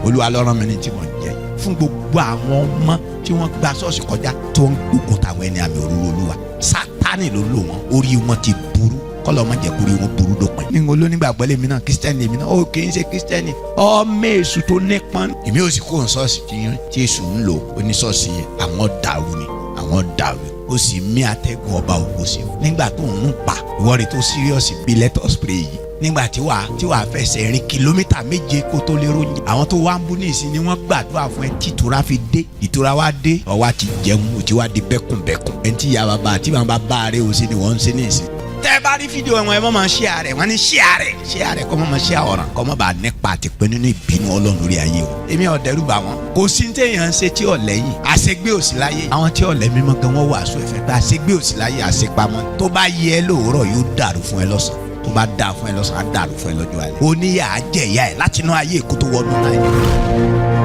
Olúwa ló rán mi ní tí mo ń jẹ fún gbogbo àwọn ọmọ tí wọ́n gba ṣọ́ọ̀ṣì kọjá tó ń gbógun tàwọn ẹni àmì òróró Olúwa. Sátánì ló lò wọ́n, orí wọn ti burú, kọ́lọ́ má jẹ́ kórí wọn burú dópin. Ní olónígbàgbọ́ lèmi náà, Christian lèmi náà, ó kì í ṣe Christian, ọmọ èṣù tó nípọn. Èmi ò sì kó ṣọ́ọ̀ṣì tí èṣù ń lò oníṣọ́ọ̀ṣì yẹn, àwọn dàrú ni, àwọn dàrú. Ó sì mí atẹ́gùn ọba ògo sí i nígbà tó ń pa ìwọ́de tó serious bíi let us pray yìí, nígbà tí wàá fẹsẹ̀ rìn kìlómítà 7 kó tó lè ròyìn. Àwọn tó wá ń bú ní ìsìn ni wọ́n gbàdúrà fún ẹ tí ìtura fi dé. Ìtura wá dé, ọwá ti jẹun, ó ti wá di bẹ́kùnbẹ́kùn. Ẹni tí ìyá bàbá àti bàbá bá rẹ̀ ó sí ni wọ́n ń ṣe ní ìsìn. Tẹ́ ẹ bá rí fídíò wọn, ẹ má máa share rẹ̀. Wọ́n ní share rẹ̀, share rẹ̀, kọ́ má máa share ọ̀ràn, kọ́ má bàa nípa àti pé nínú ìbínú Ọlọ́run lórí ayé o. Èmi ò dẹ́rù bà wọ́n. Kò sí téèyàn ń ṣe tí ò lẹ́yìn. Àṣegbé ò sí láyé. Àwọn tí ò lẹ́mí mọ́ gan wọ́n wàásù ẹ̀fẹ́ pé àṣegbé ò sí láyé, àṣepamọ́. Tó bá yẹ ẹ lóòrọ̀, yóò dàrú fún ẹ lọ́sàn. Tó bá dà fún ẹ lọ́sàn, á dàrú fún ẹ lọ́jọ́ alẹ́. Oníyà á jẹ̀yà ẹ̀ látinú ayé kó tó wọnú náà.